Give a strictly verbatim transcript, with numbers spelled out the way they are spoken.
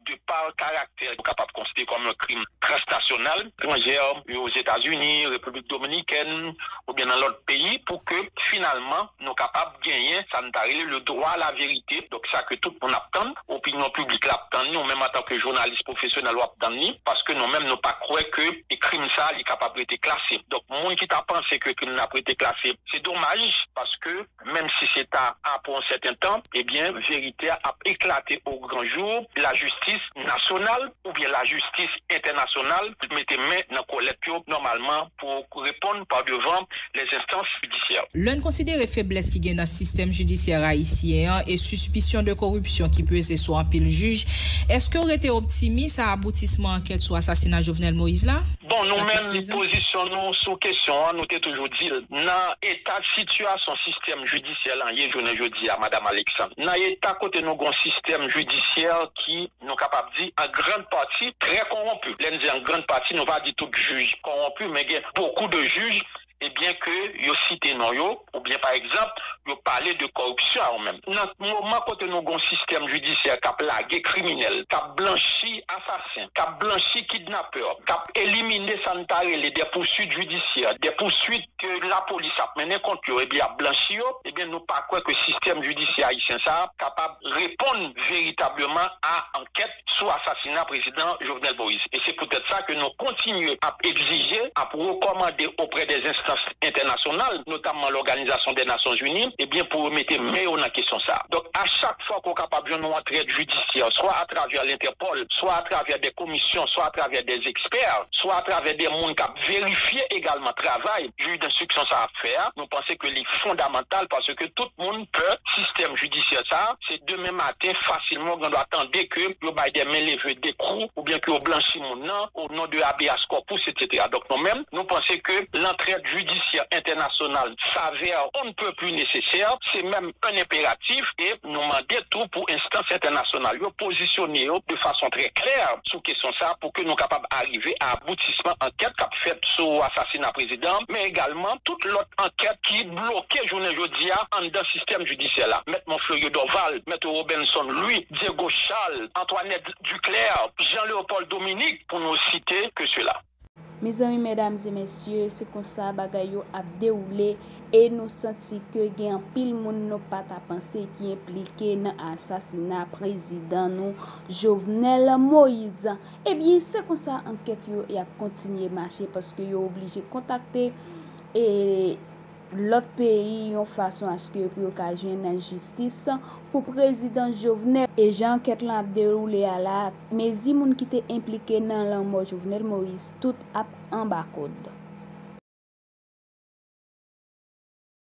de pa karaktè, nou kapab konsidere kòm yon krim transnasyonal, etranjè, Ozetazini, Repiblik Dominikèn, oubyen nan lòt peyi, pou ke finalman nou kapab genyen sa n ta rele le droit à la vérité. Donk, sa ke tout moun ap tann, opinyon piblik la ap tann li, ou menm antanke jounalis pwofesyonèl w ap tann li, paske nou menm nou pa kwè ke e krim sa li kapab rete klase. Donk, moun ki ta panse ke krim nan ap rete klase, se domaj, paske menm si se ta apre yon sèten tan, ebyen, verite a ap eklate o gran jou, lajistis nasyonal oubyen lajistis entènasyonal mete men nan kòlèt yo nòmalman pou reponn pa devan les instances judiciaires. Lè n konsidere feblès ki gen nan sistèm jidisyè ayisyen an e sispisyon de koripsyon ki peze sou anpil jij, èske w rete optimis a aboutisman ankèt sou asasina Jovenel Moïse la? Bon, nou menm, pozisyon nou sou kesyon an, nou te toujou di l. Nan eta sitiyasyon sistèm jidisyè la ye jounen jodi a, Madam Alexandre, nan eta kote nou gen yon sistèm jidisyè ki, nou kapab di, an grann pati, trè kowonpi. Lè n di an grann pati, nou pa di tout jij kowonpi, men gen bokou de jij, ebyen, ke yo site non yo, oubyen, pa egzanp, yo pale de kòripsyon a yo menm. Nan moman kote nou gen yon sistèm jidisyè k ap lage kriminèl, k ap blanchi asasen, k ap blanchi kidnapè, k ap elimine sa n ta rele de pouswit jidisyè, de pouswit ke lapolis ap mennen kont yo, ebyen, ap blanchi yo, ebyen, nou pa kwè ke sistèm jidisyè ayisyen sa a kapab reponn veritableman a ankèt sou asasina prezidan Jovenel Moïse. E se poutèt sa ke nou kontinye ap egzije, ap rekòmande oprè dè enstans entènasyonal, notamman lòganizasyon dè Nasyonzini, ebyen, pou yo mete men yo nan kesyon sa a. Donk, a chak fwa ke w kapab jwenn yon antrèd jidisyè, swa atravè Lentèpòl, swa atravè dè komisyon, swa atravè dè ekspè, swa atravè dè moun k ap verifye egalman travay jij denstriksyon sa a ap fè a, nou panse ke li fondamantal paske tout moun pè sistèm jidisyè sa a. Se demen maten, fasilman, ou gen dwa tande ke yo bay dè men leve, dè kou, oubyen ke yo blanchi moun nan, o non de habeas corpus, etsetera. Donk, nou menm, nou panse ke lantrèd jidisyè entènasyonal s'avère on ne peut plus nécessaire, se menm un impératif, e nou mande tou pou enstans entènasyonal yo pozisyone yo de fason trè klè sou kesyon sa a pou ke nou kapab arive a aboutisman ankèt k ap fèt sou asasina prezidan, men egalman tout lòt ankèt ki bloke jounen jodi a anndan sistèm jidisyè la. Mèt Monfleury Dorval, Mèt Robinson Louis, Diego Charles, Antoinette Duclair, Jean Léopold Dominique, pou nou site ke sila. Mezanmi, medam e mesye, se konsa bagay yo ap dewoule e nou santi ke gen anpil moun nou pa ta panse ki enplike nan asasina prezidan nou, Jovenel Moïse. Ebyen, se konsa ankèt yo y ap kontinye mache paske yo oblije kontakte e lòt peyi yon fason aske pou yo ka jwenn jistis pou prezidan Jovenel. E jan ankèt lan ap dewoule a la, mezi moun ki te enplike nan lanmò Jovenel Moïse, tout ap anba kòd.